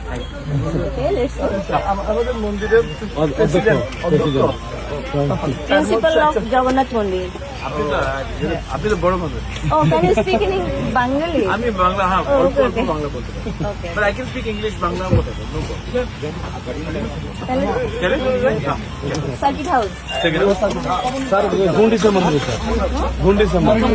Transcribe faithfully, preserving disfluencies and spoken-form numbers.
Okay, let's go. আম-, আমাদের মন্দিরের অ-, অধ্যক্ষ, প্রেসিডেন্ট, অধ্যক্ষ। প্রেসিডেন্ট। প্রিন্সিপাল অফ জগন্নাথ মন্দির। আপনি তো, আপনি তো বড় মানুষ। Oh, can you speak in Eng-, Bengali? আমি বাংলা, হ্যাঁ, Oh, অল্প okay, অল্প okay. বাংলা বলতে পারি। Okay. But I can speak English, Bangla, whatever, no problem. তাহলে চলে? হ্যাঁ। Circuit house. স্যার, গুন্ডিচা মন্দির, স্যার। গুন্ডিচা মন্দির।